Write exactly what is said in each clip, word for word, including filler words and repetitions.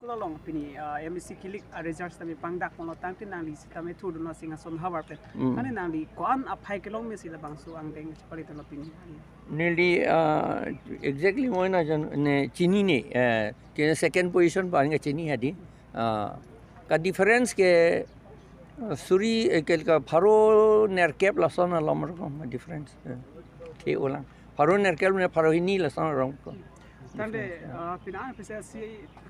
Along pini, uh, M A C kilik a result sitame pangdak ponlo tangte nangli sitame thurdunlo Singhason havar pen. Hmm. Tangte nangli ko-an aphai kelong mesi labangso angdeng chepali tanglo pini. Neli, uh, exactly moi na jan ne chinine, uh, ke second position pa ne chini hadi. Uh, ka difference ke, uh, suri, eh, ke ka pharo nerkep lason alom rokom difference. Uh, ke ulang. Pharo nerkep ne pharo hini lason rong ko. Tangte, ah, pini an P C L C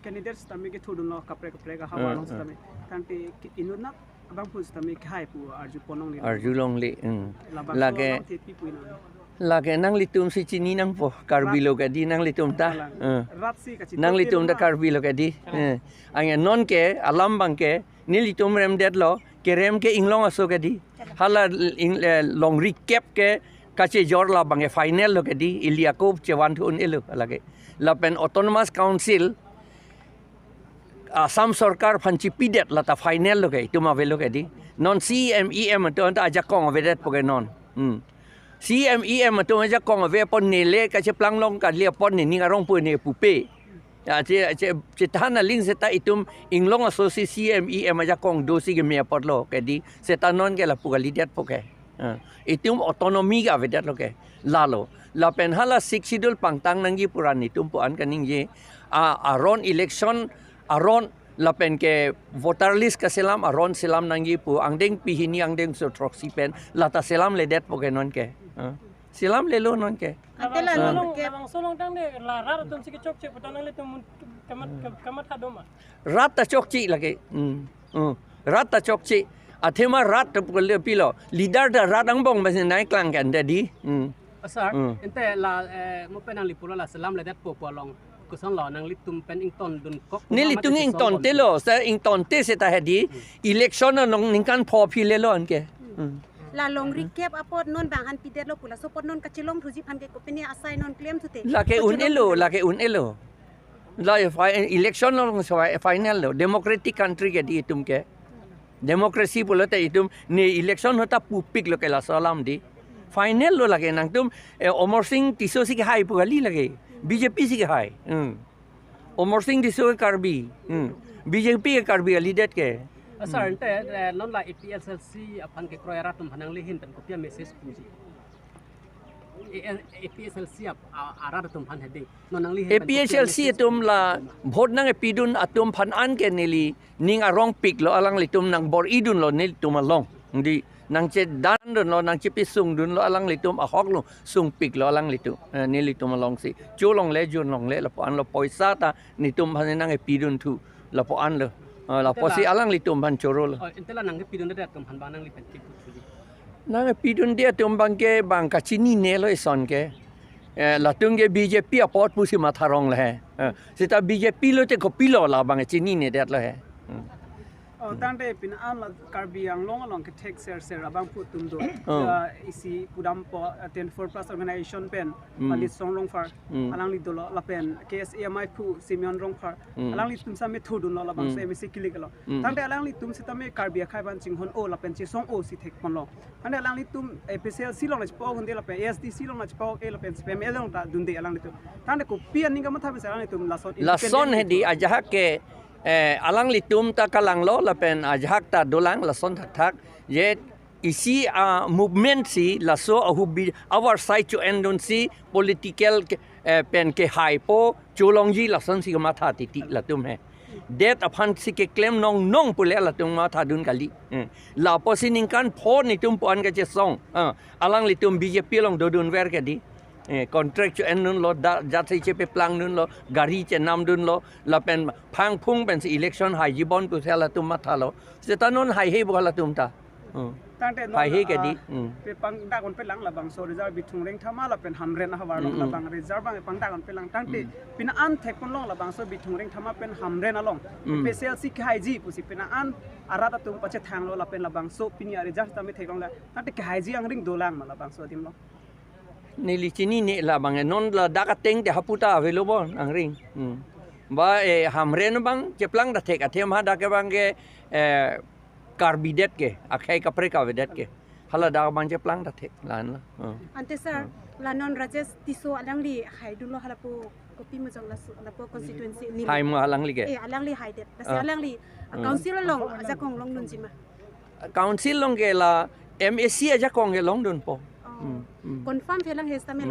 candidates tame kethurdunlo kaprek kaprek ahavar along sitame. Tangte ke inut nat abangphu sitame kehai pu arju pon longle. Arju longle, hmm. Labangso lake, along thepi pu inut. Lake nanglitum si chini nangpo, Karbi lo kadi nanglitum ta. Alang. Hmm. Rat si kachini. Nanglitum ta Karbi lo kadi. Hmm. Ange non ke, alam abang ke, nelitum remdetlo, kerem ke inglong aso kadi. Hala ing-, eh, longri kep ke kachejor labang ke final lo kadi, ili ako chevan thu un-elo lake. Lapen Autonomous Council, Assam Sorkar aphan chipidet lata final lo ke, itum avelo kadi. Non C M E M atum ta ajakong avedetpo ke non. Hmm. C M E M atum ajakong ave apot neli kacheplang long kali apot ne ning arong pu ne pupe. Ya, che, che, chethan aling seta itum inglong aso si C M E M ajakong do si keme apotlo kadi, seta non ke lapu kalidetpo ke. Ah, itum autonomy ke avedetlo ke. Lalo. Lapen hala Sixth Schedule pangtang nangji pu ra nelitum pu an kaningje. Ah, aron election, aron lapen ke voter list kaselam, aron selam nangji pu angdeng pini hini angdengso throksi pen lata selamledetpo ke non ke. Ah, selamlelo non ke. Ante la, ah, non ke labangso along tangte la rat atum si kechokche pu ta nanglitum kamat, kamatha do ma? Rat ta chokche lake. Hmm. Hmm. Rat ta chokche. Athema rat ta pukul pilo. Leader ta rat angbong basi nai klang kan tadi. Hmm. Ah, sir, hmm, ante la, eh, mo pen nangli pulo la selamledetpo pu along. Kosonlo nanglitum pen ingtondunkok. Nelitum ingtontelo, sa ingtonte seta hadi. Hmm. Election along ningkan pho aphi lelo anke. Hmm. La longri kep apot non bang han pidetlo pu laso apot non kachelong thuji aphan ke kopine asai non klem thute. Lake un-elo, lake un-elo. La fi-, election along so final lo, democratic country kadi itum ke. Democracy pulote itum ne election ahut ta pupiklo ke laso alam di. Final lo lake nangtum, eh, Amarsing Tisso si kehai pu kali lake. B J P si kehai. Hmm. Amarsing Tisso ke Karbi. Hmm. B J P ke Karbi kalidet ke. Ah, sir, ante, eh, non la A P H L C aphan kekroi arat atum aphan nangli ahin pen kopi a-message puji? A L, A P H L C ap-, a-, arat atum aphan hedi. Non nangli ahin pen kopi a-message puji? A P H L C atum la vote nangkepidun atum aphan anke neli ning arongpiklo, alanglitum nangbor-idunlo nelitum along. Di nangchedandunlo, nangchepesungdunlo, alanglitum ahoklo, sungpiklo alanglitum, eh, nelitum alongsi. Cholongle, junlongle, lapu anlo poisa ta netum aphan nangkepidun thu, lapu anlo. Eh, lapusi alanglitum aphan chorolo. Oh, ante la nangkepidunde atum aphan bang nangli pen kipu thuji? Nangkepidunde atum abang ke bang kachinine lo ison ke. Eh, latum ke B J P apot pusi matha rong le he. Eh, seta B J P lote kopilo labang chininedetlo he. Hmm. Oh, tangte pini an la Karbi Anglong along kethek serser abangphu atum do. Oh. Ah, isi pudampo, ah, twenty-four plus organization pen, hmm, Malit Song Rongphar, hmm, alangli dolo lapen K S A ameiphu Simeon Rongphar, hmm, alanglitum sitame thurdunlo labangso, hmm, M A C kilik lo. Hmm. Tangte alanglitum sitame Karbi akhei aphan chinghon-o lapen chesong-o si thekponlo. Tangte alanglitum A P H L C along la chepa-ok hunde lapen A S D C along la chepa-ok-e lapen C P I M L along ta dunde alanglitum. Tangte kopi aning kamatha pensi alanglitum lason, lason independent hedi atum ajahak ke, eh, alanglitum ta kalanglo lapen ajahak ta dolang lason thakthak. Je isi a-movement si laso ahubi avar sai cho-endunsi political ke, eh, pen kehaipo cholongji lasonsi kamatha titi latum he. Det aphansi keklem nongnong pule latum mathadun kali. Eh, lapusi ningkan pho netum pu an kachesong. Ah, alanglitum B J P along dodunver kedi. Eh, contract cho-endunlo, da-, jat si chepeplangdunlo, gari chenamdunlo, lapen phangphung pensi election haiji bon pusi latum mathalo. Seta non haihe bo latum ta. Hmm. Tangte non, haihe kedi. Ah, hmm, pe pangdakon pelang labangso result Bithung Rengthama lapen Hamren ahavar along, hmm, hmm, labang result abang pangdakon pelang. Tangte, hmm, pini an thekponlong labangso Bithung Rengthama pen Hamren along, hmm, A P H L C kehaiji pusi pini an arat atum pachethanglo lapen labangso pini a-result tame theklongle. Tangte kehaiji angring dolang ma labangso adim along? Neli chinine labang, eh, non ladak ateng te hapu ta avelo bo angring. Hmm. Ba, eh, Hamren abang cheplang ta thek, athema dak abang ke, eh, Karbi det ke, akhei kaprek avedet ke. Hala dak abang cheplang ta thek, la-an lo. Hmm. Ante sir, hmm, la non Rajesh Tisso alangli haidunlo halapu Kopi mejong laso, lapu constituency ni. Hai mo alangli ke. Eh, alangli haidet. Lasi Ah. alangli, ah, Ah. council along ajakong longdunji ma. Council along ke la M A C ajakong ke longdunpo. Oh. Hmm, hmm. Confirm phelang hesitame Hmm.